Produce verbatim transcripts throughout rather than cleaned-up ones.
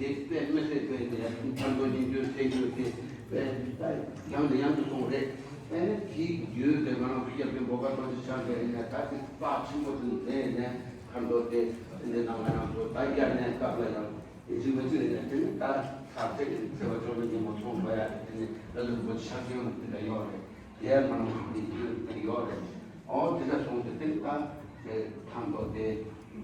དེ་དཔེ་མི་སྲིད་པའི་དེ་ཕན་ཐོགས་སྙིང་རྗེ་ཟེར་རྒྱུ་དེ་དཔེ་ད་ཡང་ནས་ཡང་དུ་གསུངས་རེད། ཨེ་ནི་དེའི་རྒྱུད་དེ་ང་རང་ཚོ་སྐྱབས་རྗེ་འབོད་སྒར་རྡོ་རྗེ་འཆང་གིས་ཨེ་ནས་ད་དེ་དཔག་ཆེན་པོ་དེ་མཛད་ནས་ཁར་འདོད་དེ་དེ་འདྲ་ནང་ང་རང་ཚོ་ད་བསྐྱར་ནས་སྐབས་ལ་ཡང་རིག་པ་ཅིག་ཨེ་ནས་དེ་ནི་ད་ཁ་ཚིག་གི་ཚེ་བ་ཅོག་ལ་ཉིན་མོ་ཚོང་འགྲོ་ཡ་དེ་ནི་ལ་ལུག་པོ་ཆགས་ཀྱི་ཡོང་དེ་འདྲ་ཡོད་རེད། དེ་ང་རང་ཚོ་དེ་རྒྱུད་དེ་ཡོད་རེད། ཨོ་དེ་འདྲ་སོང་དེ་དེ་ད་དེ་ཐང་འདོད་དེ།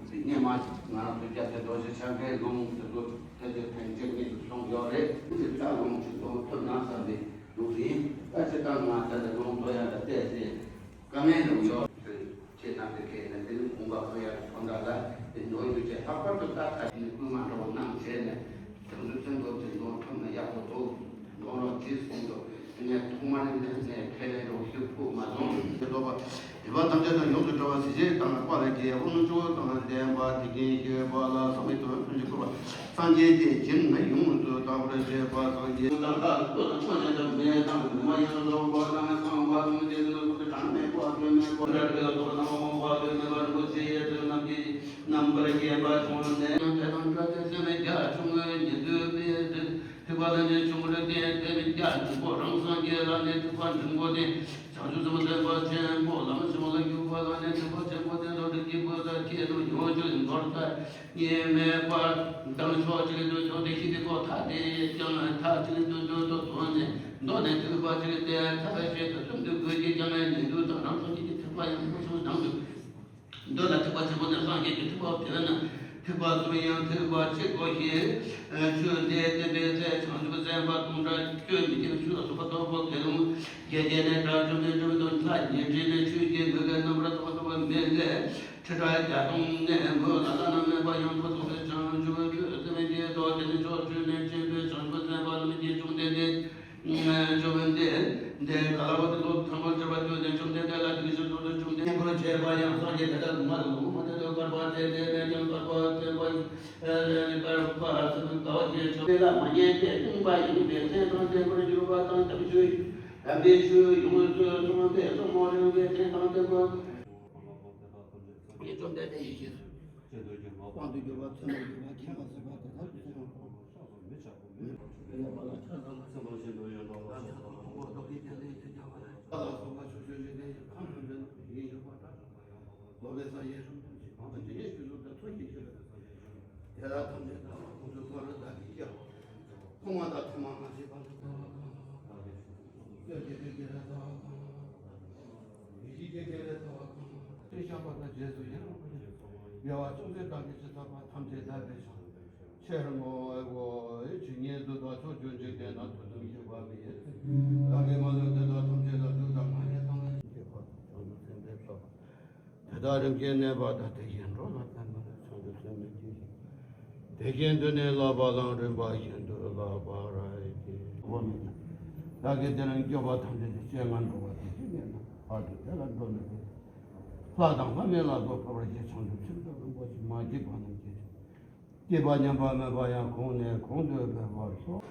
སྙེ་མ་ང་རང་ཚོ་སྐྱབས་རྗེ་རྡོ་རྗེ་འཆང་གིས་ལུང་དེ་ཚོ་ཐད་དེ་ཕན་ཆད་མེད་དུ་སོང་ཡོད་རེད། དེ་ལྟ་ལུང་ཅིག་འདོན་ཐུབ་ན་བསམ་པའི་ལུགས་ཡིན། ད་ཅི་ལྟར་ང་ད་ལྟ་ལུང་འདོན་ཡག་ལ་བལྟས་ཏེ་དཀའ་ངལ་རུ་ཡོད་ཅེས་ནང་དུ་ཁེལ་ནས་དེ་ནི་དགོངས་པ་ཁོ་ཡར་ཐོན་ད་ལ་དེ་འདོན་རྒྱུ་བཅས་ལྷག་པར་དུ་ད་ད་ནི་སྐུལ་མ་འདྲ་བོ་གནང་བྱས་ནས་བྱང་ཆུབ་སེམས་འདོན་དེ་འདོན་ཐུབ་ན་ཡག་པོ་འདུག་འདོན་རོགས་གྱིས་གསུངས་འདུག་དེ་ནས་ཐོག་མར་ནས་ནས་ཁས་ལེན་རོགས་ཞུ་ཕུག་མ་སོང་། དེ་ལོ་པ། དད་པ་ཐམས་ཅད་དང་ཡོངས་སུ་གྲོལ་བ་གཟི་བརྗིད་དང་དཔལ་ལ་དགྱེས་དབང་ཕྱུག་དང་ལྡན་པ་དེ་ཀུན་སྐྱོབ་པ་ལ་བསམ་པའི་དོན་ཐམས་ཅད་ཕུལ་བ། སངས་རྒྱས་ཀྱི་ཞིང་ཡོངས་སུ་དག་པར་བྱེད་པ་སངས་རྒྱས། དང་ཁ་ཐུག་དང་ཕྱོགས་ཅན་དུ་མེད་དང་མ་ཡིན་རྫོགས་པ་དང་ཚངས་པ་དང་དེ་ཚོ་གྲངས་མེད་པ་དོན་མེད་པ་ར་སྤྲོད་ལ་སོགས་པ་དང་འོང་བ་དོན་མེད་པ་རིན་པོ་ཆེ་ཡི་དོན་རྣམས་ཀྱི་རྣམ་པར་རྒྱལ་པ་བྱུང་ནས། དེ་དང་འདྲ་སྟེ་སེམས་རྒྱ་ཆུང་ངུའི་ཉེ་དུ་པའི་ཐེག་པ་ལ་ནི་ཆུང་རུ་སྟེ་དེ་ནི་རྒྱ་འབྲིང་པོ་རང་སངས་རྒྱས་ལ་ནི་ཐེག་པ་འབྲིང་པོ་སྟེ། བྱང་ཆུབ་སེམས་དཔའ་ཆེན་པོ་ལམ་ཆེན་པོ་ལ་འཇུག་པ་ལ་ནི་ཐེག་པ་ཆེན་པོ་སྟེ་མདོ་སྡེ་སྐྱེས་བུ་དང་སྐྱེས་ནོ་ཡོངས་གཅོད་མདོར་ཐ་སྙད་མེད་པ་དང་ཕྱོགས་གཅིག་ཏུ་འཇོག་སྟེ་ཤེས་པའི་སྒོ་ཐ་དད་ཀྱང་མཐའ་གཅིག་ཏུ་འཇོག་ཏུ་དོན་ནི་མདོ་ནི་ཐེག་པ་གཅིག་སྟེ་ཐ་ཤེས་པའི་གསུམ་དུ་དགོས་ཀྱི་ཀྱང་ཉན་ཐོས་དང་རང་སངས་རྒྱས་ཀྱི་ཐེག་པ་ཡང་སོ་སོའི་ནང་དུ། མདོ་ལ་ཐེག་པ་ཆེན་པོ་ནི་སངས་རྒྱས་ཀྱི་ཐེག་པ་དེ་ན་ཐེག་པ་གསུམ་ཡང་ཐེག་པ་གཅིག་གོ་ཞེས། ཆོས་འདི་བསྟན་པའི་ཚེ་བྱང་ཆུབ་སེམས་དཔའ་སྟོང་ཕྲག་བཅུ་མི་སྐྱེ་ཆོས་རྫོགས་པ་རྟོགས་པ་དགེ་སློང་བརྒྱད་བརྒྱ་ནས་དྲུག་ཅུ་ནས་དྲུག་སྟོང་ལྷག་ཉིན་བྲིས་ནས་ཆོས་ཀྱི་མུ་གེ་རྣམ་པར་དག་པ་མེད་ལས་ཁྲི་ཕྲག་བརྒྱ་སྟོང་ནས་མོས་ལ་བླ་ན་མེད་པ་ཡོངས་སུ་རྫོགས་པའི་བྱང་ཆུབ་ཀྱི་སེམས་ཀྱི་རྟོགས་ཏེ་ནི་ཕྱོགས་བཅུ་ནས་སྤྱན་པའི་བྱང་ཆུབ་སེམས་དཔའ་རྣམས་ཀྱི་བཅོམ་ལྡན་འདས། བཅོམ་ལྡན་འདས་ག་ལ་བ་དེ་ལོ་ཐང་པར་བྱེད་པ་དུས་ནས་བཅོམ་ལྡན་འདས་ལ་དེ་བཞིན་དུ་བཅོམ་ལྡན་འཁོར་བྱེད་པ་ཡང་སངས་རྒྱས་དེ་དག་མ་ལུས་མ་དེ་དག་བསྐལ་པ་དེ་ནས་ཀྱང་བསྐལ་པ་ཚེ་བ་བསྐལ་པ་ཚེ་བ་དགའ་བ་ཞེས་བྱ་དེ་ལ་མ་ཉན་ཏེ་སྟོང་པ་ཡིན་པའི་སེམས་དང་ལྡན་པར་གྱུར་པ་དང་དམ་ཆོས་དམ་པའི་ཆོས་ཡོངས་སུ་གསུངས་པའི་གསུང་མོ་རིང་བའི་ཕྲེང་དང་ལྡན་པ། བཅོམ་ལྡན་འདས་ཡེ་ཤེས་སུ། དབང་དུ་གྱུར་པ་ཚད་མར་གྱུར་པ་མཁྱེན་པ་ཟེར་བ་དེ་དག་གིས་ཀྱང་ལོག་པར་མི་བྱ་བ་མེད། ལས་པ་ལ་ཆགས་སྡང་ལ་སེམས་པར་བྱེད་པའི་ཡོན་ཏན་ལ་སོགས་པ་མཐོང་བ་བདག་གིས་དེ་ལས་ཅི་བྱ་བ་ལས། ལ་སོགས་པ་ཕྱོགས་བཅུའི་འཇིག་རྟེན་གྱི་ཁམས་ཐམས་ཅད་ན་ཡིད་གཡོ་བ་དགྲ་བཅོམ་པ་ཡང་དག་པར་རྫོགས་པའི་སངས་རྒྱས་སམ་དོན་གྱི་གང་དང་ཇི་སྙེད་ཞིག་གསུངས་ཏེ་ཐུགས་རྗེ་ཆེ་བའི་སངས་རྒྱས་བྱུང་། དེ་དག་ཐམས་ཅད་དག་ལ་ཁོང་ཚོའི་ཐུགས་ལ་བདག་གིས་སྐྱེ་བ། མཐོང་བ་དང་ཐོས་པ་མ་བྱས་པ་ལ་ཐོས་པ་གང་། སྐྱོན་བརྗོད་པའི་དགེ་བའི་རྩ་བ་གང་། ཡིད་ཀྱི་དགེ་བའི་རྩ་བ་གང་། དེ་བཤགས་པ་དང་རྗེས་སུ་ཡི་རང་བ་ཡིན། དགེ་བ་ཅུང་ཟད་བདག་གིས་ཅི་བསགས་པ་ཐམས་ཅད་བདག་གིས་བྱ། ཕྱིར་མི་འོང་ཇི་སྙེད་བསྡུས་པ་ཕྱོགས་བཅུའི་འཇིག་རྟེན་ན་ཐོས་དམ་བྱས་པ་མི་ཡི་ཚེ། བདག་གིས་མ་ལུས་དེ་དག་ཐམས་ཅད་ལ་བསྡུས་དང་མ་བསྙེལ་དང་། དེ་དག་རིམ་གྱིས་གནས་པ་དང་། དེ་བཞིན་འགྲོ་ལ་བརྟེན་པ་ལ་བྱང་ཆུབ་སེམས་ནི་སྐྱེ་ཞིང་། དེ་བཞིན་དུ་ནི་བསླབ་པ་ལའང་རིམ་པ་བཞིན་དུ་བསླབ་པར་བགྱི། བདག་གིས་དེ་རིང་སྐྱོབ་པ་ཐམས་ཅད་ཀྱི་སྤྱན་སྔར་འགྲོ་བ་དེ་བཞིན་གནས་ན་བར་དུ་དེ་ལ་འགྲོ་ནི་རེད། ལྷ་དང་ལྷ་མིན་ལ་གཟུགས་ཕུལ་བར་བགྱི། བྱང་ཆུབ་སེམས་དང་རིན་པོ་ཆེ། མ་སྐྱེས་པ་རྣམས་སྐྱེ་ཞིང་། སྐྱེས་པ་ཉམས་པ་མེད་པ་ཡང་གོང་ནས་གོང་དུ་འཕེལ་བར་ཤོག།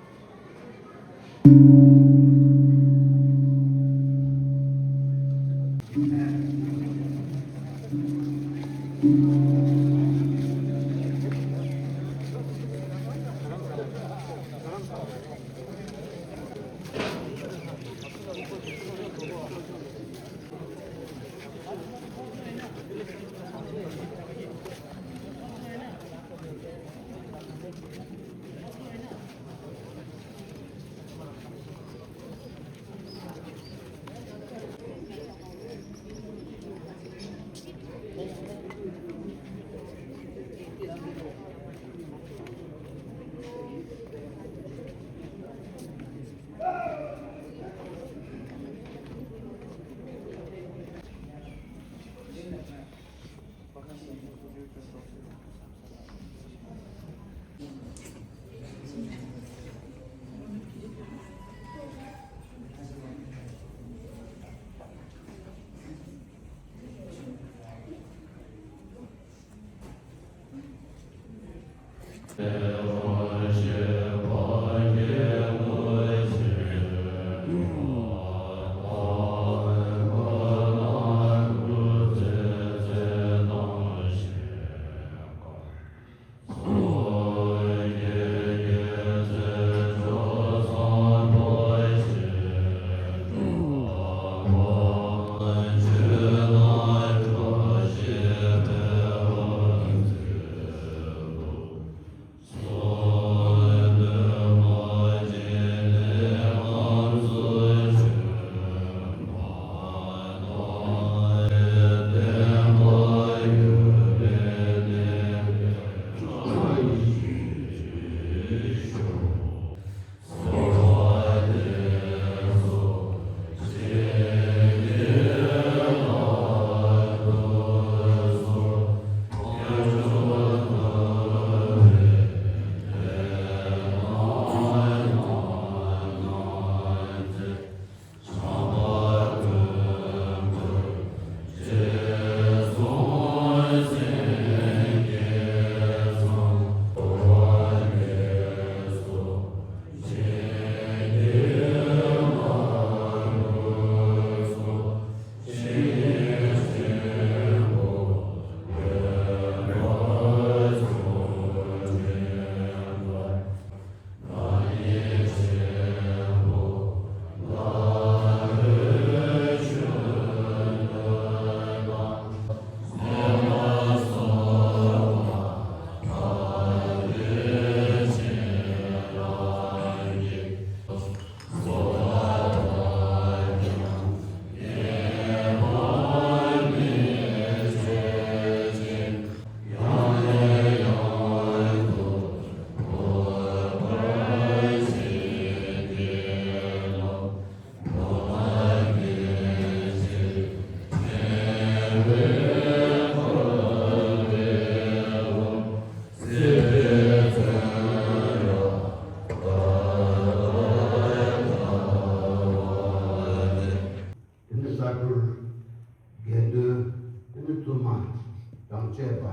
བཤད་པ།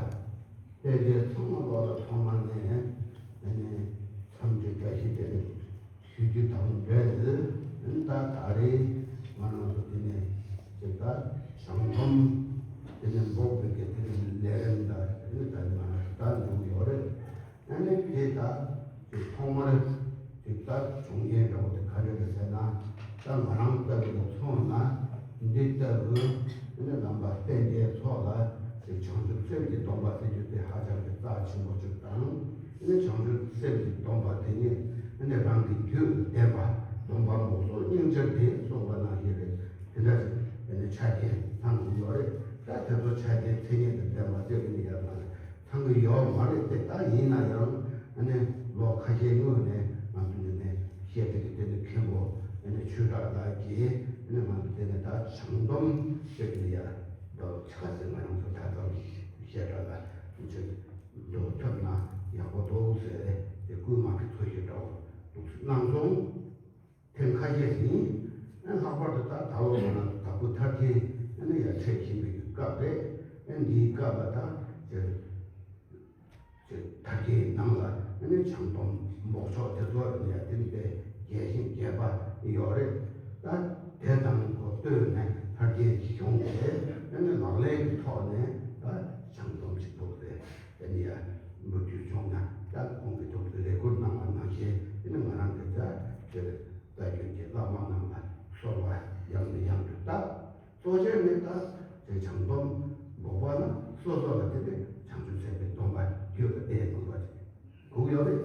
དཔེ་དེ་ཚང་མ་ལོག་ལ་ཐོག་མ་ནས་ཨ་ནི་འཚམས་འདྲི་བཀྲ་ཤིས་བདེ་ལེགས་ཞུ་རྒྱུ་དང་འབྲེལ། ཨ་ནི་ད་ད་རེས་ང་རང་ཚོ་དེ་ནས་ཅིག་ད་བྱང་སྡོམ་དེ་ནས་འབོག་པའི་གི་དེ་ནས་ལས་རིམ་ད་དེ་ནས་ད་ང་རང་ད་འགྲོ་གི་ཡོད་རེད། ཨ་ནི་དེ་ད་ཅིག་ཐོག་མར་ཅིག་ད་བྱུང་རྐྱེན་འདྲ་བོ་དེ་ག་འདྲ་རེད་ཟེར་ན། ད་ང་རང་ལྟ་བུ་ལ་མཚོན་ན་འདི་ལྟ་བུ་ཨ་ནི་ནང་པ་བསྟན་པའི་ཚོགས་ལ་ཅིག་བྱང་ཆུབ་སེམས་ཀྱི་སྡོམ་པ་ཟེར་རྒྱུ་དེ་ཧ་ཅང་གི་རྩ་ཆེན་པོ་ཅིག་དང་། ཨ་ནི་བྱང་ཆུབ་སེམས་ཀྱི་སྡོམ་པ་དེ་ནི་ཨ་ནི་རང་གི་རྒྱུད་ལ་ལྡན་པ་སྡོམ་པ་འབོགས་སོགས་སྙིང་རྗེ་དེ་གསུངས་པ་ནང་བཞིན་རེད། དེ་འདྲ་ཞིག་ཨ་ནི་ཆ་རྐྱེན་ཚང་དགོས་ཡོད་རེད། ད་དེ་ཚོ་ཆ་རྐྱེན་མཚན་ཉིད་དང་ལྡན་པ་ཟེར་གི་ནི་ཡོད་མ་རེད། ཚང་གི་ཡོད་མ་རེད་དེ། ད་ཡིན་ན་ཡང་ཨ་ནི་ལོ་ཁ་ཤས་སྔོན་ནས་ང་ཚོ་ནས་ནས་བཤད་དེ་གི་དེ་ནི་མཁན་པོ་ཨ་ནི་ཆོས་གྲགས་ལགས་ཀྱིས་ཨ་ནི་ང་ཚོ་དེ་ནས་ད་བྱང་སྡོམ་ཟེར་གི་ནི་ཡ་འདྲ་ཆ་ཟེར། ང་རང་ཚོ་ད་ཙམ་བཤད་གྲགས་ལ་ཅིག་འདུག་ཐུབ་ན་ཡག་པོ་འདུག་ཟེར་དེ་སྐུལ་མ་གི་ཐུགས་ཞིབ་འདྲ་བོ་འདུག་གནང་སོང་། ཐེངས་ཁ་ཤས་ཤིག་ཡིན། ལྷག་པར་དུ་ད་ད་ལོ་ང་ཚོ་དྭགས་པོ་ཐར་རྒྱན་ཨ་ནི་ཡར་འཕྲད་བཞིན་པའི་སྐབས་རེད། ཨ་འདིའི་སྐབས་ལ་ད་ཅེ་ཅེ་ཐར་རྒྱན་ནང་ལ་ཨ་ནི་བྱང་སྡོམ་འབོགས་ཆོག་དེ་ཚོ་ཨ་ནི་ཡར་དེ་ནི་དཔེ་རྒྱས་ཤིང་རྒྱས་པ་ཡོད་རེད། ད་དེ་དང་གོ་ལྟོས་ནས་ཐར་རྒྱན་བྱུང་སྟེ་ཨ་ནི་ལག་ལེན་གྱི་ཐོག་ནས་ད་བྱང་སྡོམ་ཅིག་འདུག་སྟེ། དེ་ནི་ཡང་འབུལ་རྒྱུ་བྱུང་ན། ད་ཁོང་གིས་ཐུགས་རེ་སྐུལ་གནང་བ་ནང་བཞིན་དེ་ནི་ང་རང་གི་ད་དེར་བཀའ་བརྒྱུད་ཀྱི་བླ་མ་རྣམས་ལ་གསོལ་བ་ཡང་ནས་ཡང་དུ་བཏབ། གཙོ་ཆེར་ནི་ད་དེ་བྱང་སྡོམ་འབོགས་པ་ན་སོ་སོ་ལ་དེ་ནི་བྱང་ཆུབ་སེམས་དཔའི་སྡོམ་པ་རྒྱུད་ལ་གཏད་དགོས་པ་ཞིག་དགོས་ཡོད་རེད།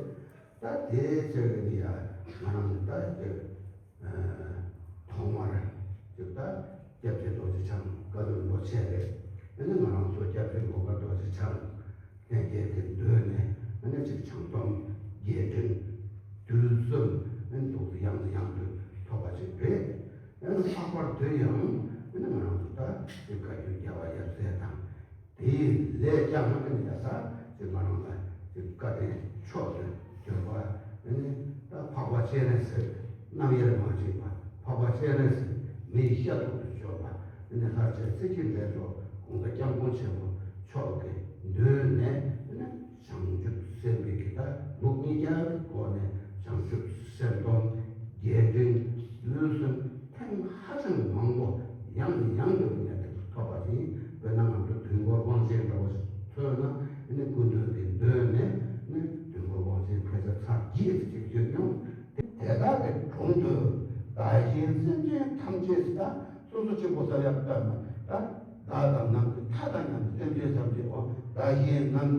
ད་དེའི་ཚེ་གི་ནི་ཡང་ང་རང་ནི་ད་དེ། ཐོག་མར་ཅིག་ད་སྐྱབས་རྗེ་རྡོ་རྗེ་འཆང་བཀའ་བློན་པོ་ཆེ་རེད། ཨ་ནི་ང་རང་ཚོ་སྐྱབས་རྗེ་འོལ་ཁ་རྡོ་རྗེ་འཆང་ལྷན་རྒྱས་དེ་འདུས་ནས་ཨ་ནི་ཅིག་བྱང་སྡོམ་རྒྱས་འབྲིང་བསྡུས་གསུམ་ཨ་ནི་འདུག་ཡང་ནས་ཡང་དུ་ཐོབ་པ་ཅིག་རེད། ཨ་ནི་ལྷག་པར་དུ་ཡང་ཨ་ནི་ང་རང་ཚོ་ད་ཅིག་བཀའ་བརྒྱུད་རྒྱལ་བ་ཡབ་སྲས་དང་། དེའི་ལས་ཀྱང་ཨ་ནི་ཡ་ས་ཅིག་ང་རང་ལ་ཅིག་བཀའ་དྲིན་མཆོག་ཏུ་གྱུར་པ། ཨ་ནི་ད་འཕགས་པ་སྤྱན་རས་གཟིགས་རྣམ་དབྱེར་མ་མཆིས་པ། འཕགས་པ་སྤྱན་རས་གཟིགས་མིའི་ཤ་ཐུག་ཏུ་གྱུར་པ། ཨ་ནི་ལྷར་བཅས་སྲིད་ཞིའི་འབྲས་མཆོག་གོང་ས་སྐྱབས་མགོན་ཆེན་པོ་མཆོག་གིས་མདུན་ནས་ཨ་ནི་བྱང་ཆུབ་སེམས་དཔའི་གི་ད་ལུགས་གཉིས་ཀྱི་སྒོ་ནས་བྱང་ཆུབ་སེམས་སྡོམ་རྒྱས་འབྲིང་བསྡུས་གསུམ་ཐེངས་ཧ་ཅང་མང་པོ་ཡང་ནས་ཡང་དུ་ཡང་དུ་ཐོབ་པ་ཡིན། དཔེར་ན་ང་ཚོ་དུས་འཁོར་དབང་ཆེན་འདྲ་བོ་ཞིག་མཚོན་ན་ནི་སྐུ་མདུན་གྱི་མདུན་ནས་ནི་དུས་འཁོར་དབང་ཆེན་ཕལ་ཆེར་ཚར་བརྒྱད་ཅིག་ཡོད་མྱོང་། དེ་དག་གི་དྲུང་དུ་བདག་གཞན་སེམས་ཅན་ཐམས་ཅད་ད་སོ་སོ་གཅིག་པོ་ས་ཡག་ལྟར་ན་ད་བདག་དང་ནང་གི་མཐའ་དང་མཉམ་པའི་སེམས་ཅན་ཐམས་ཅད། འོ་བདག་གཞན་ནང་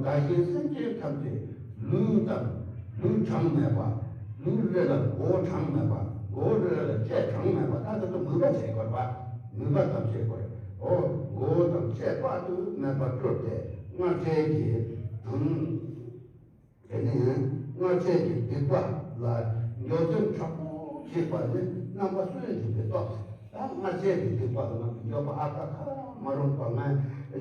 བདག་གཞན་སེམས་ཅན་ཐམས་ཅད་ལུས་དང་ལུས་གྲངས་མེད་པ། ལུས་རེ་ལ་མགོ་གྲངས་མེད་པ། མགོ་རེ་ལ་ལྕེ་གྲངས་མེད་པ། ད་དེ་ཚོ་མུན་པ་བྱེད་དགོས་པ། མུན་པ་ཙམ་བྱེད་དགོས། འོ་མགོ་དང་ལྕེ་དཔག་ཏུ་མེད་པ་སྤྲུལ་ཏེ་སྔར་བྱས་ཀྱི་དང་། དེ་ནས་སྔར་བྱས་ཀྱི་སྡིག་པ་ལ་འགྱོད་སེམས་དྲག་པོ་བྱེད་པ་ནི་རྣམ་པ་སུན་འབྱིན་པའི་སྟོབས། ད་སྔར་བྱས་ཀྱི་སྡིག་པ་ལ་ང་འགྱོད་པ་ཨ་ཁ་ཁ་མ་རུངས་པ་ང་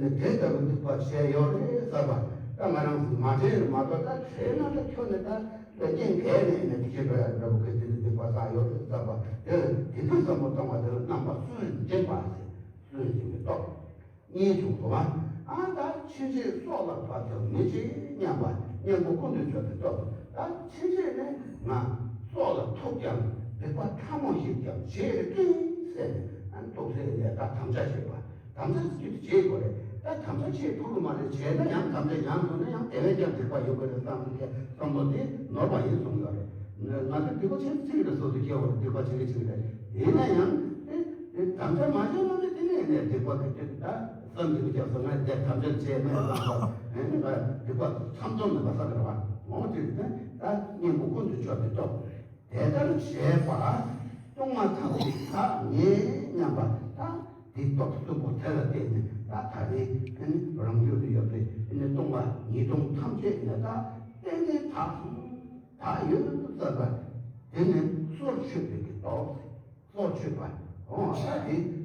ནི་དེ་ལྟ་བུ་སྡིག་པ་བྱས་ཡོད་རེད་བསམ་པ། ད་ང་རང་ཚོ་མ་དྲན་མ་གཏོགས་ད་དྲན་ན་ད་ཁྱོད་ནི་ད་རྐྱེན་གས་ནས་ནི་དེ་བྱེད་པ་ཡ་འདྲ་བོ་གལ་ཏེ་ནི་སྡིག་པ་བསགས་ཡོད་རེད་བསམ་པ། དེ་དེ་འདྲ་བསམ་བློ་བཏང་བ་དེ་ལ་རྣམ་པ་སུན་འབྱིན་པ་ཟེར། སུན་འབྱིན་པའི་སྟོབས། གཉིས་བྱུང་བ། ཨ་ད་ཕྱིན་ཆད་སྲོག་ལ་བབ་ཀྱང་མི་བྱེད་སྙམ་པ་གཉེན་པོ་ཀུན་ཏུ་སྤྱོད་པའི་སྟོབས། ད་ཕྱིན་ཆད་ནས་ང་སྲོག་ལ་ཐུག་ཀྱང་སྡིག་པ་ཕྲ་མོ་ཞིག་ཀྱང་བྱེད་རེ་ཀིང་ཟེར་ནས་ཨ་ཐུགས་རྗེ་ལས་ད་དམ་བཅའ་བྱེད་པ། དམ་བཅའ་ཟེར་རྒྱུ་དེ་བྱེད་དགོས་རེད། ད་དམ་བཅའ་བྱེད་ཐུབ་ཀྱི་མ་རེད། བྱས་ན་ཡང་དམ་བཅའ་ཡང་ཐུབ་ན་ཡང་དེ་བས་ཀྱང་སྡིག་པ་ཡོད་དགོས་རེད་བསམ་གྱི་བསམ་བློ་དེ་ནོར་བ་ཡིན་གསུངས་ཡོད་རེད། ང་ཚོས་སྡིག་པ་ཆེ་ཚིག་རེ་སོ་སོ་སྐྱེ་བ་རེད། སྡིག་པ་ཆེ་གི་ཆེ་གི་རེད། ཡིན་ན་ཡང་དེ་དེ་དམ་བཅའ་མ་བྱས་ན་དེ་དེ་ནས་ནས་སྡིག་པ་གི་དེ་ད་བསམ་གྱི་མི་ཁྱབ་སོང་ང་དེ་དམ་བཅའ་བྱས་མེད་བསམ་པ་ཨེ་ནི་ང་སྡིག་པ་མཚམས་འཇོག་མེད་པ་བསགས་རེད་བ། འོ་དེ་དེ་ད་གཉེན་པོ་ཀུན་ཏུ་སྤྱོད་པའི་སྟོབས། དེ་ལྟར་བྱས་པ་སྟོང་པ་ཐམས་ཅད་བདག་མེད་སྙམ་པ་ད་དེ་སྟོབས་གསུམ་པོ་དེ་ལ་བརྟེན་ནས་ད་ད་རེས་ཨེ་ནི་རང་རྒྱུད་དུ་ཡོད་པའི་ཨེ་ནི་སྟོང་པ་ཉིས་སྟོང་ཐམས་ཅད་ནས་ད་གཏན་ནས་བདག་བདག་ཡོད་བསམ་པ། དེ་ནི་སྲོག་ཆོད་པའི་གི་སྟོབས། སྲོག་ཆོད་པ། འོ་ད་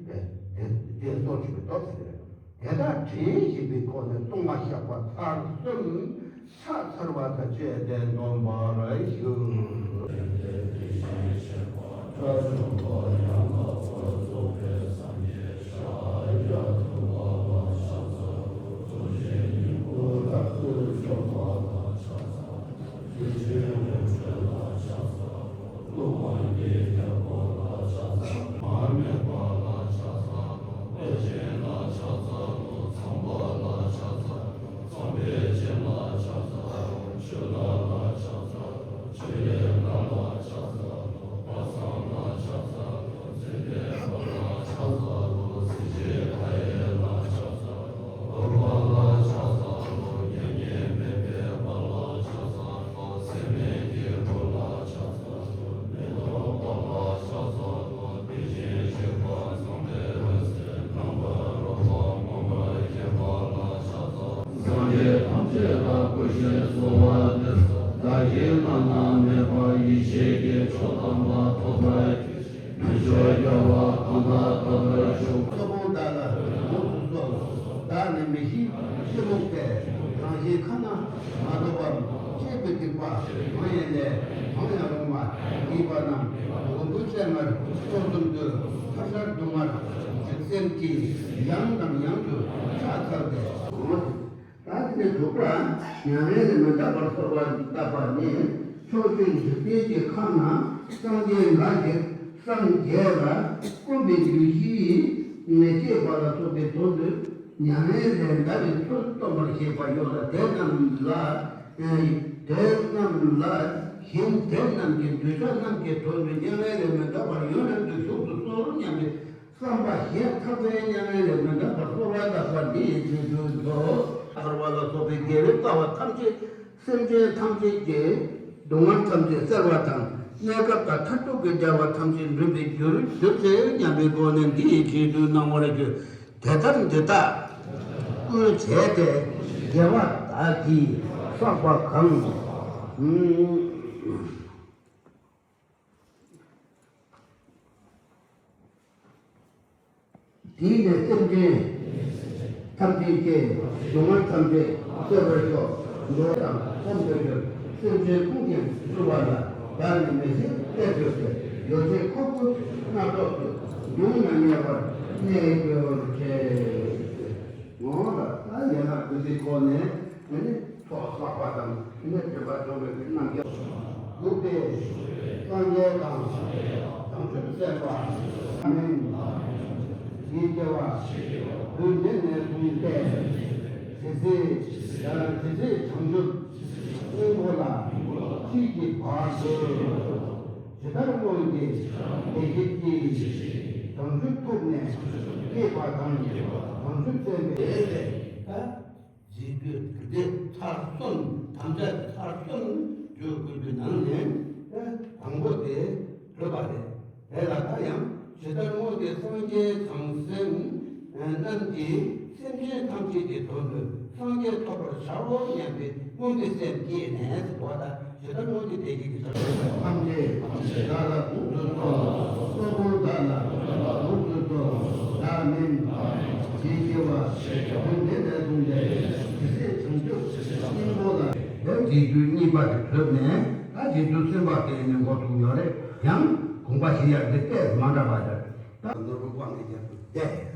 དེ་དེ་དེ་སྲོག་ཆོད་པའི་སྟོབས་ཟེར། དེ་དག་དྲན་བཞིན་པའི་སྒོ་ནས་ལྟུང་བ་བཤགས་པ་ཚར་གསུམ་ཕྱག་འཚལ་བ་དང་བཅས་ཏེ་འདོན་པར་ཞུ། གཙོ་བོ་བདག་ལ་དངོས་སུ་གསོལ། བདག་ནི་མི་ཤེས་གཏི་མུག་པས། རང་གཞན་ཁ་ན་མ་ཐོ་བའམ། གཅེས་པའི་སྡིག་པ་གང་ཡིན་ལས་གང་ཡང་རུང་བ་བགྱིས་པ་རྣམས་མགོན་པོའི་སྤྱན་སྔར་སྤྱོད་གསུམ་དུ་ཐབས་ཤར་དུ་མར་འཇིག་རྟེན་གྱི་ཡང་དང་ཡང་དུ་ཕྱག་འཚལ་ཏེ། ད་དེ་ནས་དྲུག་པ། མྱ་ངན་ལས་མི་འདའ་བར་གསོལ་བ་བཏབ་པ་ནི། ཕྱོགས་བཅུའི་འཇིག་རྟེན་གྱི་ཁམས་ན་སངས་རྒྱས་འགའ་ཞིག་སངས་རྒྱས་ལ་བསྐུམ་པའི་ལུས་ཤིག་བསྐྱེད་པ་ལ་སོགས་པའི་དོན་དུ་མྱ་ངན་ལས་འདའ་བའི་ཚུལ་སྟོན་པར་བྱེད་པ་ཡོད་ལ། དེ་རྣམས་ལ་དེ་རྣམས་ལ་གཞན་དེ་རྣམས་ཀྱི་འདོད་ཆགས་རྣམས་ཀྱི་དོན་དུ་མྱ་ངན་ལས་མི་འདའ་བར་ཡུན་རིང་དུ་བཞུགས་སུ་གསོལ་སྙམ་པའི་བསམ་པ་བཞེས་ཐག་པས་མྱ་ངན་ལས་མི་འདའ་བར་གསོལ་བ་བཏབ་པ་འདི་ཡི་རྗེས་ཟློས་མཛོད། ཐར་པ་ལ་སོགས་པའི་དགེ་བའི་རྩ་བ་ཐམས་ཅད་སེམས་ཅན་ཐམས་ཅད་ཀྱི་སྡུག་བསྔལ་ཐམས་ཅད་སེལ་བ་དང་། གནས་སྐབས་དང་མཐར་ཐུག་གི་བདེ་བ་ཐམས་ཅད་འགྲུབ་པའི་རྒྱུར་གྱུར་ཅིག་སྙམ་པའི་སྒོ་ནས་འདི་ཡི་རྗེས་ཟློས་གནང་བར་ཞུ། དེ་ལྟར་འདི་དག་ཀུན་བྱས་ཏེ། དགེ་བ་བདག་གིས་བསགས་པ་གང་། དེས་ནི་སེམས་ཅན་ཐམས་ཅད་ཀྱི་སྡུག་བསྔལ་ཐམས་ཅད་སེལ་བར་ཤོག། འགྲོ་བ་དང་ཐམས་ཅད་ཀྱི་སེམས་ཅན་ཀུན་གྱི་སྤྲུལ་པ་ལ་བདག་ནི་མི་ཤེས་གཏད་གྱུར་ཏེ། ཡོ་བྱད་ཁོལ་པོ་སྣ་ཚོགས་ཀྱིས་མྱོང་ན་ཉེ་བར་གནས་གྱུར་ཅིག། འོ་ད་ཡན་ལག་བདུན་པའི་སྒོ་ནས་ནི་ཚོགས་བསགས་པ་དང་ནི་སྒྲིབ་པ་སྦྱོང་བའི་རྣམ་གཞག་དགུ་སྟེ། སངས་རྒྱས་དང་བྱང་ཆུབ་སེམས་དཔའ་མིང་ཡིད་སྐྱེ་བ་དུས་འདི་ནས་བཟུང་སྟེ་ཇི་སྲིད་ཇི་སྲིད་བྱང་ཆུབ་སྙིང་པོ་ལ་ཁྱེད་ཀྱིས་བག་གོས། ཇི་ལྟར་སྔོན་གྱི་བདེ་སྐྱིད་ཀྱིས་བྱང་ཆུབ་ཐོབ་ནས་སྐྱེས་པ་དང་། བྱང་ཆུབ་སེམས་དཔའི་རྗེས་ཟློས་དེ་ཚར་གསུམ། དམ་བཅའ་ཚར་གསུམ་བརྗོད་དགོས་པའི་ནང་ནས་དང་པོ་དེ་བརྗོད་པ་རེད། དེ་ལ་ད་ཡང་ཇི་ལྟར་སྔོན་གྱི་སངས་རྒྱས་བྱང་སེམས་རྣམས་ཀྱིས་སེམས་ཅན་ཐམས་ཅད་ཀྱི་དོན་དུ་སངས་རྒྱས་ཐོབ་པར་བྱའོ་སྙམ་པའི་སྔོན་གྱི་སེམས་བསྐྱེད་ནས་ཟེར་བ་དང་། ཇི་ལྟར་སྔོན་གྱི་བདེ་སྐྱིད་ཀྱི་ཕྱག་ཐམས་ཅད་བདག་ལ་དངོས་སུ་གསོལ། གཙོ་བོ་བདག་ལ་དངོས་སུ་གསོལ། བདག་མིང་ཡིད་སྐྱེ་བ་དུས་འདི་ནས་བཟུང་སྟེ་ཇི་སྲིད་བྱང་ཆུབ་སྙིང་པོ་ལ། དེ་རྗེས་ཟློས་གཉིས་པ་དེ་བཟླས་ནས་ད་རྗེས་ཟློས་གསུམ་པ་དེ་ནི་འགོ་ཚུགས་ཡོད་རེད། ཡང་དགོངས་པ་བཞེས་ཡག་འདི་ཏོག་ཙམ་མ་འདྲ་བ་རེད། ད་ནོར་བུ་དབང་གི་རྒྱབ་ཏུ་བསྡད།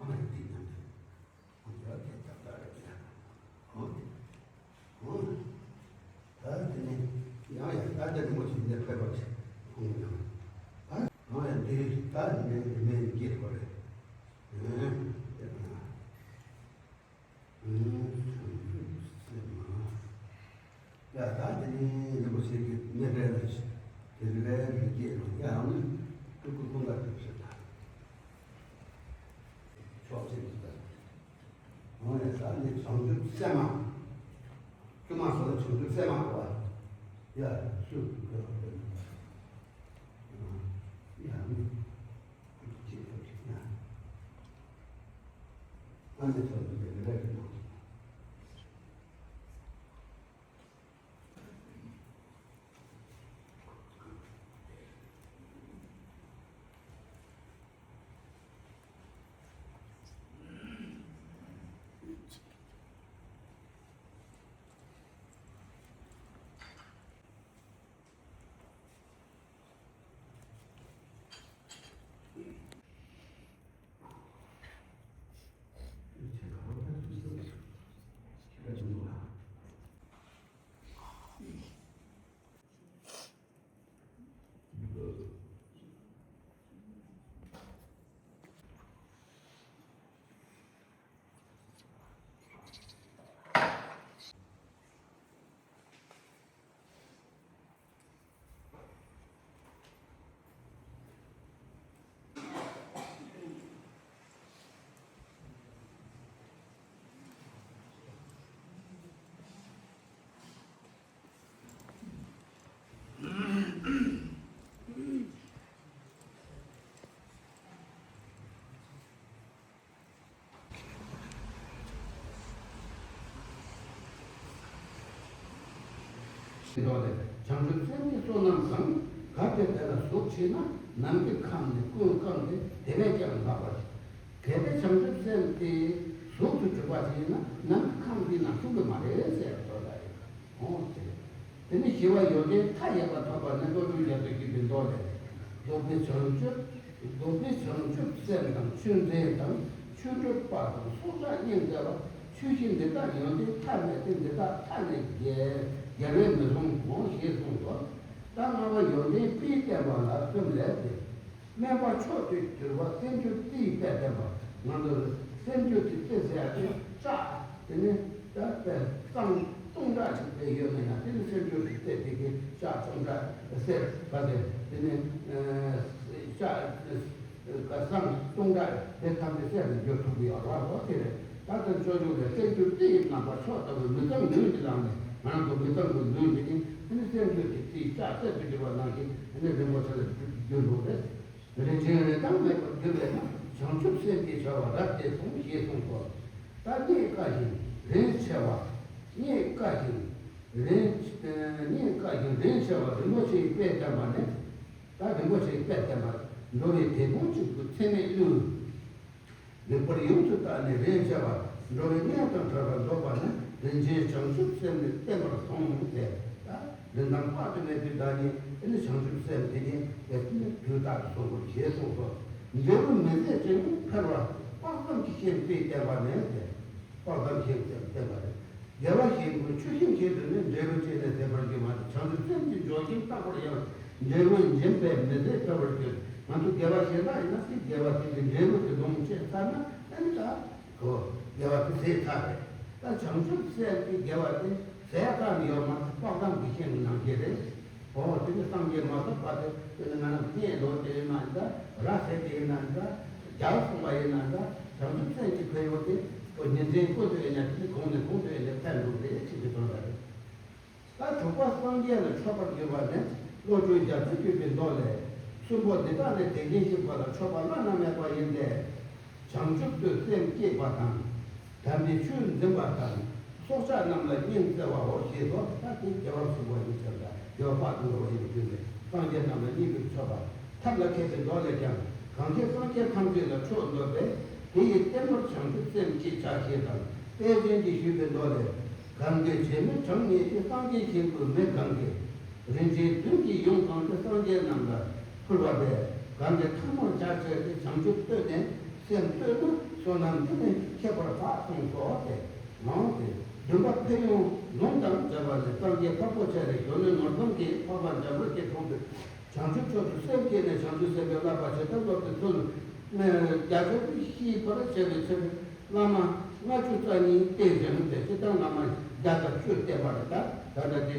ཨ་མ་རེ་འདི་མཉམ་དུ། ཨོ་ཡ་དེ་ད་ད་རེ་ད། ཨོ་དེ། ཨོ། ད་དེ་ནས་ཡང་ཡང་ད་དེ་ནས་མོ་ཅིག་འདིར་ཕེབས་པ་ཞིག་ཁོང་གི་ནང་། ད་ཨོ་ཡ་འདི་ད་ནས་མེད་སྐྱེས་པ་རེད། ཨ་ཨ་ཨ་ཡ་ད་དེ་ནས་རིན་པོ་ཆེ་གི་མེ་སྤྲེལ་ལ་དེ་རེ་རེ་རེ་སྐྱེས་རུང་ཡང་ནི་ཀུ་ཀུ་ཀུ་ལ་ཕེབས་ཤིག་ད། ཕྱོགས་གཅིག་ཏུ་ད། འོ་ཡ་ད་ནི་བྱང་ཆུབ་སེམས་མ། བཅོས་མ་སོགས་ལ་བྱང་ཆུབ་སེམས་མ་གོ་བ། ཡ་སུ་ཡ་ནི་ཅི་ཐུབ་ཅིག་ན། ཨ་ནི་ཐོབ་ཏུ་དེ་རེ་རེ་གི་ནང་། མདོ་ལས། བྱང་ཆུབ་སེམས་ཀྱི་བསོད་ནམས་བཟང་། གལ་ཏེ་དེ་ལ་ཟུག་ཆེ་ན། ནམ་མཁའི་ཁམས་ནི་ཀུན་བཀང་སྟེ། དེ་བས་ཀྱང་ལྷག་པར་ཞིང་། གལ་ཏེ་བྱང་ཆུབ་སེམས་དེ་ཟུག་ཏུ་གྱུར་པ་ཞིག་ཡིན་ན། ནམ་མཁའི་ཁམས་འདི་ན་ལྷུང་གི་མ་རེད་ཟེར་དོན་དག་ཡོད། འོང་སྟེ། དེ་ནས་ཞི་བ་ཡོན་ཏན་མཐའ་ཡས་པ་ཐོབ་པ་ནི་བློ་གྲོས་རྒྱ་མཚོས་བརྒྱུད་པའི་མདོ་ལས། རྫོགས་པའི་བྱང་ཆུབ། རྫོགས་པའི་བྱང་ཆུབ་སེམས་དང་ཆོས་འཛིན་དང་ཆོས་སྒྲུབ་པ་དང་སྲོག་ཆགས་སྙིང་བརྩེ་བ། ཆོས་བཞི་འདི་དག་ཡོན་ཏན་ཐ་མལ་ཏེ། འདི་དག་ཐ་མལ་རྒྱལ་རྒྱལ་བས་མི་ཟུང་ངོ་། ཞེས་གསུངས་སོ། ད་ལྔ་པ་ཡོན་ཏན་དཔེས་བསྟན་པ་ལ་གསུམ་ལས་ཏེ། སྨན་པ་མཆོག་ཏུ་གྱུར་པ་སེམས་མཆོག་དེའི་དཔེ་བསྟན་པ། ང་ཚོ་སེམས་མཆོག་གི་དཔེ་ཟེར་ཡ་དེ་ལྕགས་དེ་ནི་ད་དཔེ་བསང་སྟོང་ཕྲག་ཅིག་དཔེ་ཡོད་ན་ཡང་དེ་ནི་སེམས་མཆོག་གི་དཔེ་དེ་གི་ལྕགས་སྟོང་ཕྲག་གསེར་ག་དེ་དེ་ནི་ལྕགས་བསང་སྟོང་ཕྲག་དེ་ཐམས་ཅད་གསེར་དུ་འགྱུར་ཐུབ་ཀྱི་ཡོད་རེད་བ། དེ་རེད། ད་ལྟ་སྤྱོད་འཇུག་ལས། སེམས་མཆོག་དེ་ཡི་རྣམ་པར་མཆོག་ལྟ་བུའི་མི་གཙང་ལུས་ཀྱི་ལམ་ནས། ང་རང་ཚོ་མི་གཙང་གི་ལུས་འདི་ནི་དེ་ནི་སེམས་མཆོག་གི་དཔེའི་ལྕགས་གསེར་དུ་འགྱུར་བ་ནང་བཞིན་དེ་ནི་རིན་པོ་ཆེ་ལ་འགྱུར་འགྱུར་འགྲོ་རེད། རིན་ཆེན་རིན་ཐང་མེད་པར་གྱུར་པས་ན། བྱང་ཆུབ་སེམས་ཀྱི་བྱ་བ་རབ་དེ་གསུངས། ཞེས་གསུངས་སོ། ད་རྙེད་དཀའ་ཞིང་རིན་ཆེ་བ། རྙེད་དཀའ་ཞིང་རིན། རྙེད་དཀའ་ཞིང་རིན་ཆེ་བ་རིན་པོ་ཆེའི་དཔེ་བསྟན་པ་ནི། ད་རིན་པོ་ཆེའི་དཔེ་བསྟན་པ། འགྲོ་བའི་བདེ་སྟོང་གཅིག་ཏུ་ཚད་མེད་བསླུས། ལེགས་པར་ཡོངས་སུ་བརྟགས་ནས་རིན་ཆེ་བ། འགྲོ་བའི་གནས་དང་བྲལ་བར་འདོད་པ་ནི། རིན་ཆེན་བྱང་ཆུབ་སེམས་ནི་བསྟན་པར་གསུངས་ཏེ། ད་རིན་ཐང་དཔག་ཏུ་མེད་པའི་བདག་ཉིད་དེ་ནི་བྱང་ཆུབ་སེམས་དེ་ཉིད་དེ་ནི་དུས་རྟག་ཏུ་གསུངས་པར་ཞེས་གསུངས་སོ། འབྲས་བུ་མི་ཟད་ཅིང་འཕེལ་བ་དཔག་བསམ་གྱི་ཞིང་དཔེས་བསྟན་པ་ནི་སྟེ། དཔག་བསམ་ཞིང་དཔེས་བསྟན་པ་རེད། དགེ་བ་གཞན་ཀུན་ཆུ་ཤིང་བཞིན་དུ་ནི། འབྲས་བུ་ཅི་ནས་ཟད་པར་འགྱུར་མ་ཐག། བྱང་ཆུབ་སེམས་ཀྱི་འཇོག་ཞིང་བརྟག་པར་ཡང་། འབྲས་བུ་འབྱིན་པས་མི་ཟད་འཕེལ་བར་འགྱུར། ང་ཚོ་དགེ་བ་བྱེད་ན་ཡིན་ན་དེ་དགེ་བ་དེ་གི་འབྲས་བུ་དེ་ལོངས་སྤྱད་ཚར་ན་ཨ་ནི་ད་གོ་དགེ་བ་དེ་ཟད་ཚར་རེད། ད་བྱང་ཆུབ་སེམས་ཀྱི་དགེ་བ་དེ་ཟད་ཚར་ནས་ཡོད་མ་ཐག་དཔག་བསམ་གྱི་ཤིང་ནང་བཞིན་རེད། འོ་དེ་ནི་སངས་རྒྱས་མ་ཐོབ་བར་དུ་དེ་ནི་ང་རང་བསྙེན་ལོག་དེ་ཡིན་ན་འདྲ། ར་བསད་དེ་ཡིན་ན་འདྲ། རྒྱལ་སོང་བ་ཡིན་ན་འདྲ། བྱང་ཆུབ་སེམས་ཀྱི་ཕན་ཡོན་དེ་ཁོ་ཉིན་མཚན་ཀུན་ཏུ་ཡིན་ན་དེ་ནི་གོང་ནས་གོང་དུ་ཡིན་ན་འཕེལ་འགྲོ་རེད་ཅེས་ཀྱི་དོན་དག་རེད། ད་དྲུག་པ་སངས་རྒྱས་ལ་མཆོད་པར་འགྱུར་བ་ནི། བློ་གྲོས་རྒྱ་མཚོས་བརྒྱུད་པའི་མདོ་ལས། གསུམ་པོ་འདི་དག་ལས་དེ་བཞིན་གཤེགས་པ་ལ་མཆོད་པ་བླ་ན་མེད་པ་ཡིན་ཏེ། བྱང་ཆུབ་ཏུ་སེམས་བསྐྱེད་པ་དང་། དམ་པའི་ཆོས་འཛིན་པ་དང་། སྲོག་ཆགས་རྣམས་ལ་སྙིང་བརྩེ་བའོ། ཞེས་སོ། ད་དེ་རྒྱལ་བ་གསུམ་པོ་ཡིན་ཟེར་ལ། རྒྱལ་བ་དཔལ་དུ་ལོ་ཡིན་གྱུར་ནས་སངས་རྒྱས་རྣམས་ལ་སྙིང་གི་མཆོད་པ། ཐབས་ལ་མཁས་པའི་མདོ་ལས་ཀྱང་། གང་ཕྱིར་སངས་རྒྱས་ཐམས་ཅད་ལ་མཆོག་འདོད་པས། དེ་ཡི་བསྟན་པར་བྱང་ཆུབ་སེམས་བསྐྱེད་བྱ། ཞེས་དང་། དཔལ་ཆེན་གྱིས་ཞུས་པའི་མདོ་ལས། གང་གིས་བྱེད་མེད་གྲངས་སྙེད་ཀྱི། སངས་རྒྱས་ཞིང་དུ་མི་གང་གིས། རིན་ཆེན་བདུན་གྱིས་ཡོངས་གང་སྟེ། སངས་རྒྱས་རྣམས་ལ་ཕུལ་བ་དེས། གང་གིས་ཐ་མར་བྱ་བྱས་ཏེ། བྱང་ཆུབ་བསྟོད་ནས་སེམས་བསྟོད་ན། བསོད་ནམས་འདི་ནི་ཁྱད་པར་འཕགས་གསུངས་སོ། སྟེ། འོང་སྟེ། བདུན་པ་ཕན་ཡོན་ལུང་དང་འབྲེལ་བ་ལས། སངས་རྒྱས་འཕགས་པོ་ཆེ་རེ་ཞུ་ནི་ནོར་བཟང་གིས། འཕགས་པ་འཇམ་དཔལ་གྱི་དྲུང་དུ། བྱང་ཆུབ་མཆོག་ཏུ་སེམས་བསྐྱེད་ནས། བྱང་ཆུབ་སེམས་དཔའི་བསླབ་པ་ཇི་ལྟར་སློབ་པའི་ཚུལ། རྒྱ་ཆེར་ཤེས་པར་བྱ་བའི་ཕྱིར། བླ་མ་ལྔ་བཅུ་རྩ་གཉིས་བསྟེན་ཟིན་ཏེ། སྤྱིར་བཏང་བླ་མ་བརྒྱ་དང་བཅུ་བསྟེན་པ་རེད། ད་ད་ལྟ་དེ་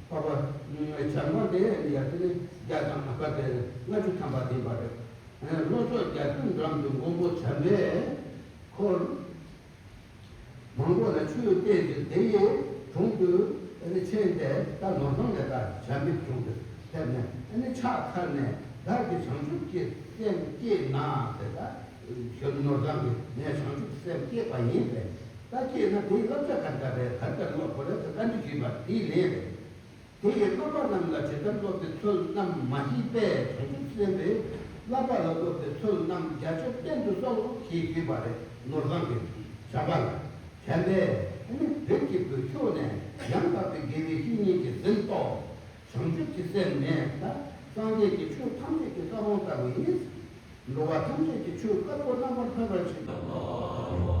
འཕགས་པ་བྱམས་པ་དེ་ཡང་དེ་ནི་བརྒྱ་དང་ལྔ་པ་དེ་ལྔ་བཅུ་ཐམ་པ་བསྟེན་པ་རེད། ལྷོ་ཕྱོགས་རྒྱ་ཁྱོན་འགྲམ་དུ་མགོན་པོ་བྱམས་པས་འཁོར། མང་པོ་ལ་ཆོས་བསྟན་ཏེ། དེ་ཡི་དྲུང་དུ་ཕྱིན་ཏེ། ད་ནོར་བཟང་ལས་ད་བྱམས་པའི་དྲུང་དུ་ཕེབས་ནས། ཨ་ནི་ཕྱག་འཚལ་ནས། བདག་གིས་བྱང་ཆུབ་ཀྱི་སེམས་བསྐྱེད་ན་ཟེར། ད་ཞུ་ནོར་བཟང་གིས་ངས་བྱང་ཆུབ་སེམས་བསྐྱེད་པ་ཡིན་པས། ད་བསྐྱེད་ན་དེའི་བསླབ་བྱ་ག་འདྲ་རེད། ག་འདྲ་སློབ་དགོས་རེད་ཟེར་བཀའ་འདྲི་ཞུས་པ་དེའི་ལན་རེད། དེ་ཡི་བསླབ་པ་རྣམས་ལ་ཇི་ལྟར་སློབ་པའི་ཚུལ་རྣམས་མ་ཤེས་པས། བྱང་ཆུབ་སེམས་དཔའི་བསླབ་པ་ལ་སློབ་པའི་ཚུལ་རྣམས་རྒྱ་ཆེར་བསྟན་དུ་གསོལ་ཞེས་ཞུས་པ་རེད། ནོར་བཟང་གིས་བྱམས་པ་ལ། བྱམས་པས་ནི་རིམ་གྱིས་བུ་ཁྱོད་ནི་ཡང་དག་པའི་དགེ་བའི་བཤེས་གཉེན་གྱིས་ཟིན་ཏོ། བྱང་ཆུབ་ཀྱི་སེམས་ནི་ད་སངས་རྒྱས་ཀྱི་ཆོས་ཐམས་ཅད་ཀྱི་ས་བོན་ལྟ་བུ་ཡིན། འགྲོ་བ་ཐམས་ཅད་ཀྱི་ཆོས་དཀར་པོ་རྣམ་པར་ཕབ་པར་བྱེད།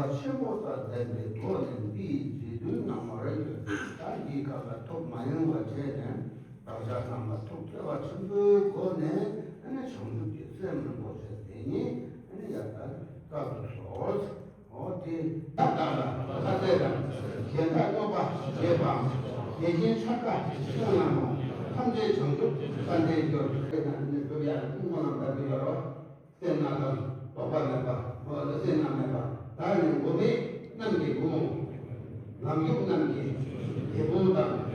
ཆེན་པོ་དང་ལྡན་པའི་སྒོ་ནས་འདི་ཡི་རྗེས་ཟློས་གནང་བར་འགྱུར་ཏེ། ད་འདིའི་སྐབས་ལ་ཐུགས་མ་ཡེངས་པ་བྱས་ནས་བདག་ཅག་རྣམས་ལ་ཐུགས་བརྩེ་བ་ཆེན་པོའི་སྒོ་ནས་ཨ་ནི་བྱང་ཆུབ་ཀྱི་སེམས་རིན་པོ་ཆེ་དེ་ཉིད་ཨ་ནི་ཡར་ལྟར་བསྐྱར་དུ་གསོལ། འོ་དེ་བདག་དང་ལྷ་སྲས་དང་གཞན་དག་སློབ་པ་བརྒྱད་པའམ་དེ་བཞིན་ཕྱག་རྒྱ་ཆེན་པོ་ཐམས་ཅད་བྱང་ཆུབ་སེམས་དཔའ་འདི་ཡོད་དེ་ན་ནི་བོད་ཡར་ཀུན་སློང་ལ་འདའ་གི་ཡོད་རོ། སེར་སྣ་དང་ལོག་པ་མེད་པ། འོ་ལ་སེར་སྣ་མེད་པ། བདག་ནི་མགོན་མེད་རྣམས་ཀྱི་བུ་མོ། ངམ་ཡུག་རྣམས་ཀྱི་རྒྱལ་པོ་དང་།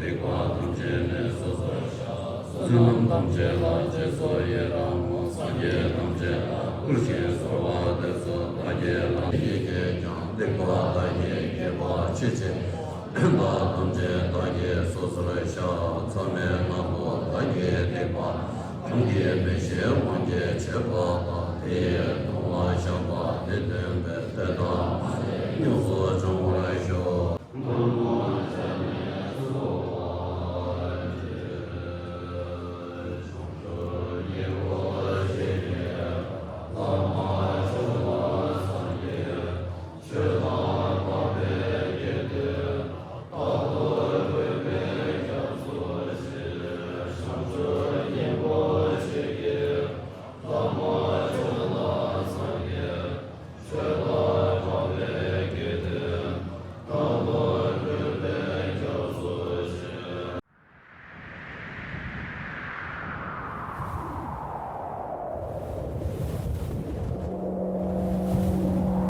སྡིག་པ་ཐམས་ཅད་ལས་སོ་སོར་བཤགས། བསོད་ནམས་ཐམས་ཅད་ལ་རྗེས་སུ་ཡི་རང་ངོ་། སངས་རྒྱས་ཐམས་ཅད་ལ་བསྐུར་ཞིང་གསོལ་བ་འདེབས་སོ། བདག་གིས་ལམ་ཡི་གེ་ཀྱང་། སྡིག་པ་བདག་གིས་བགྱིས་པ་ཕྱིར་བྱེད། ཕན་པ་ཐམས་ཅད་བདག་གིས་སོ་སོར་བཤགས། མཚམས་མེད་ལྔ་པོ་བདག་གིས་བསྡིགས་པ། གང་གིས་མི་ཤེས་དབང་གིས་བྱས་པ་དག། དེ་ཡི་ལྟུང་བ་བཤགས་པ་འདི་སྟོན་པས། དེ་དག་མ་ལུས་ཉམས་སུ་བྱུང་བར་